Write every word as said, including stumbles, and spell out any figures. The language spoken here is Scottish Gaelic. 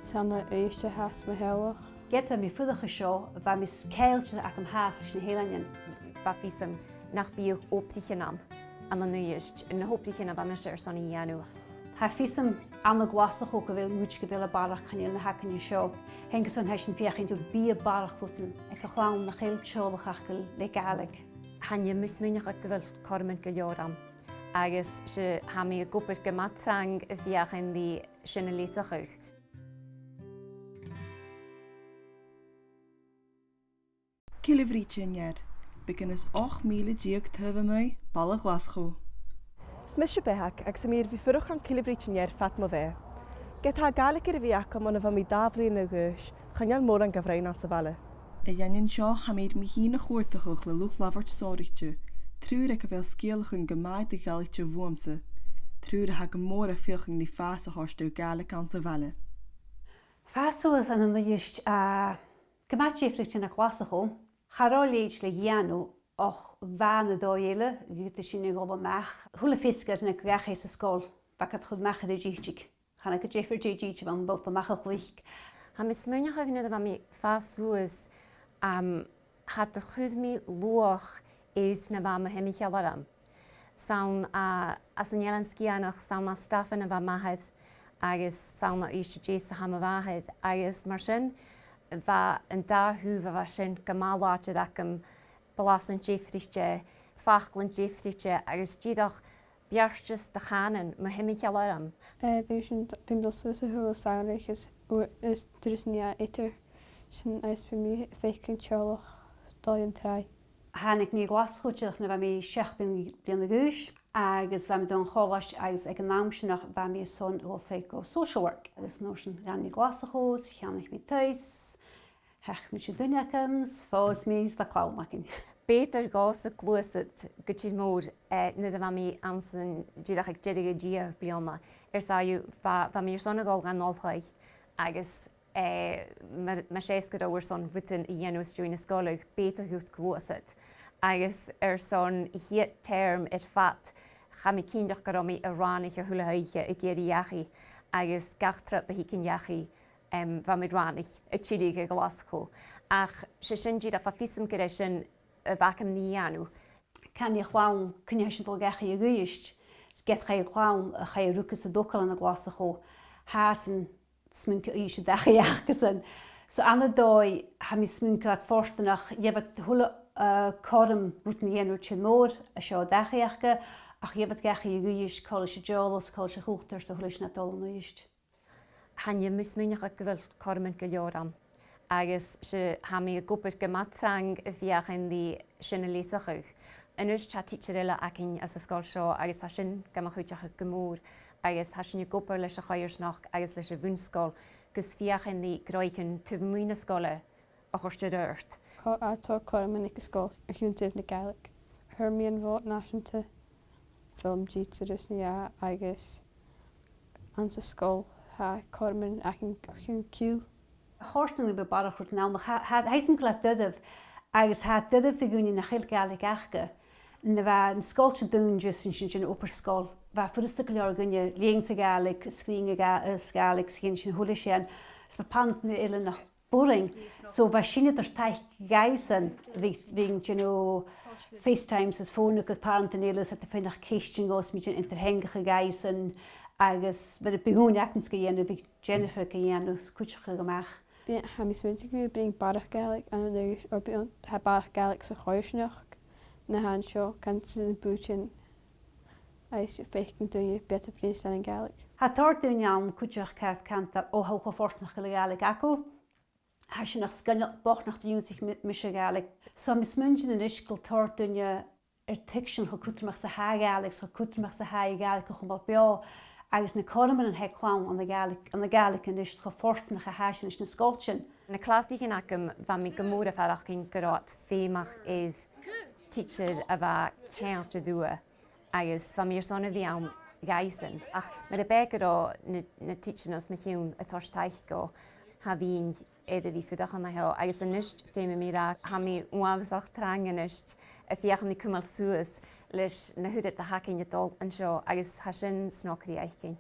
'S ann à Uibhist a tha mo theaghlach. Ged a bha mi a' fuireach an seo, bha mi ceangailte agam fhathast ris na h-Eileanan. Bha fios agam nach biodh obraichean ann, ann an Uibhist, na h-obraichean a bha mise airson a dhèanamh. Tha fios agam ann an Glaschu gu bheil, gu bheil barrachd, chan eil na th' againn an seo. Tha e gu sònraichte a' feuchainn ri bith a bharrachd rudan aig a' chlann nach eil teaghlach aca le Gàidhlig. Chan eil mi a' smaoineachadh gu bheil cothroman gu leòr ann, agus 's e, tha mi ag obair gu math trang a' feuchainn ri sin a leasachadh. Cille Bhrìghde an Ear, beagan is ochd mìle deug taobh a-muigh baile Ghlaschu. 'S mise Beathag agus tha mi air a bhith a' fuireach ann an Cille Bhrìghde an Ear fad mo bheatha. Ged a tha Gàidhlig air a bhith agam on a bha mi dà bhliadhna a dh'aois, chan eil mòran ga bhruidhinn anns a' bhaile. A dh'aindeoin seo, tha mi air mi fhìn a chuairteachadh le luchd-labhairt sònraichte, triùir aig a bheil sgeulachdan gu math eadar-dhealaichte bhuamsa, triùir a tha gu mòr a' feuchainn ri fàs a thoirt air Gàidhlig anns a' bhaile. Fàs suas ann an Uibhist, a, gu math diofraichte na Glaschu, cha robh leithid le dhèanamh ach bha na dòigh eile, ged a tha sinn a' dol a-mach. A h-uile feasgar nuair a dh'fhàgadh tu às an sgoil, bha iad gad chur a-mach air an dìteadh. Chan eil e gu diofar dè an dìteadh a bh' ann, bha iad a-mach a chluich. Tha mi a' smaoineachadh nuair a bha mi a' fàs suas, am, cha do chuir mi luach air na bha mo thimcheall orm. 'S ann à, às an Eilean Sgitheanach, 's ann à Stafainn a bha m' athair, agus 's ann à Uibhist a Deas a tha mo mhàthair, agus mar sin, bha an dà thaobh a bha sin gu math làidir agam, blasan diofraichte, faclan diofraichte, agus dìreach beartas de chànan mo thimcheall orm. Eh, bidh sinn, bidh mi a' dol suas a h-uile samhradh is, is turas an ear eatarra sin, agus bidh mi a' faicinn teaghlach dòigh an tràigh. Thàinig mi a Ghlaschu dìreach nuair a bha mi seachd bliadhna, bliadhna a dh'aois, agus bha mi a' dol dhan cholaiste, agus aig an àm sin bha mi airson a dhol a-steach gu social work, agus an uair sin dh'fhan mi a Ghlaschu, 's cheannaich mi taigh, is theich mi ri duine agam, 's phòs mi, 's bha clann againn. B' fheudar dhòmhsa gluasad gu tìr-mòr, eh, nuair a bha mi anns an, dìreach aig deireadh a' deich bliadhna. Air sàillibh, bha, bha mi airson a dhol dhan oilthigh agus eh, mar, mas e 's gun robh thu airson rudan a dhèanamh às dèidh na sgoile, b' fheudar dhut gluasad. Agus airson a' chiad term air fad, cha bhi mi cinnteach gun robh mi a' rànaich a h-uile h-oidhche ag iarraidh dhachaigh, agus gach trip a thigeadh dhachaigh, em, bha mi a' rànaich a' tilleadh a Ghlaschu. Ach 's e sin dìreach, bha fios agam gur e sin a bh' agam ri dhèanamh. Canaidh a' chlann cuin a tha sinn a' dol dhachaigh a dh'Uibhist, 's ged a chaidh a' chlann, a chaidh a rugadh 's a thogail ann an Glaschu, tha iadsan smaoineachadh gu bheil Uibhist dhachaigh acasan. So ann an dòigh, tha mi a' smaoineachadh gu bheil iad fortanach, gheibh iad a h-uile, eh, cothrom rudan a dhèanamh air tìr-mòr an seo dhachaigh aca, ach gheibh iad dhachaigh a dh'Uibhist, còmhla ris an t-eòlas, còmhla ris a' chultar, 's a h-uile sìon a tha dol an Uibhist. Chan eil mi a' smaoineachadh gu bheil cothroman gu leòr ann. Agus 's e, tha mi ag obair gu math trang a' feuchainn ri sin a leasachadh. A-nis tha tidsear eile againn anns an sgoil seo agus tha sin gam chuideachadh gu mòr, agus tha sinn ag obair leis a' choimhearsnachd agus leis a' bhun-sgoil gus feuchainn ri gnothaichean taobh a-muigh na sgoile a thoirt air adhart. Tha, tha cothroman aig an sgoil a chionn taobh na Gàidhlig. Fhuair mi am Mhòd Nàiseanta, film dìteadh ris na, agus anns an sgoil tha cothroman againn a chionn ciùil. Chòrd e rium gu bheil barrachd rudan ann, ach tha, tha, tha fhios agam gu bheil e doirbh, agus tha e doirbh do dhaoine nach eil Gàidhlig aca. Nuair a bha an sgoiltean dùinte, 's ann a' dèanamh obair sgoile, bha e furasta gu leòr dhuinne leughadh sa Ghàidhlig, sgrìobhadh sa Gà-, eh, sa Ghàidhlig, 's a' dèanamh sin a h-uile sìon. 'S bha pàrantan eile nach b' urrainn. So bha sinne a' toirt taic dhaibhsan, bhiodh, bhiodh, you know, FaceTimes is fònadh gu pàrantan eile 's iad a' faighneachd cheistean dhomhsa, 's mi a' dèanamh eadar-theangachadh dhaibhsan, agus mura biodh ùine agamsa ga dhèanamh, bhiodh Jennifer ga dhèanamh, 's cuideachadh a-mach. Bidh, tha mi a' smaointinn gum bi barrachd Gàidhlig ann an Uibhist, oir bidh, tha barrachd Gàidhlig sa choimhearsnachd na tha an seo, can san bùithtean, agus faicinn daoine, bidh iad a' bruidhinn an Gàidhlig. Tha tòrr dhaoine ann cuideachd a' cantainn, o, tha thu cho fortanach gu bheil Gàidhlig agad. Tha sin ach sgoinneil, bochd nach do dh'ionnsaich mi-, mise Gàidhlig. So, tha mi a' smaointinn a-nis gu bheil tòrr dhaoine air tuigsinn cho cudromach 's a tha Gàidhlig, cho cudromach 's a tha a' Ghàidhlig a chumail beò, agus na cothroman a th' aig clann ann an Gàidhlig, ann an Gàidhlig a-nis, cho fortanach a tha sinn leis na sgoiltean. Na clasaichean agam, bha mi gu mòr a' faireachdainn gun robh iad feumach air tidsear a bha ceangailte riutha, agus bha mi airson a bhith ann dhaibhsan. Ach mura b' e gun robh na, na tidsearan os mo chionn a' toirt taic dhomh, cha bhithinn air a bhith a' fuireach an seo, agus a-nis feumaidh mi ràdh, tha mi uabhasach trang a-nis a' feuchainn ri cumail suas leis na h-uiread a th' againn a' dol an seo, agus tha sin snog ri fhaicinn.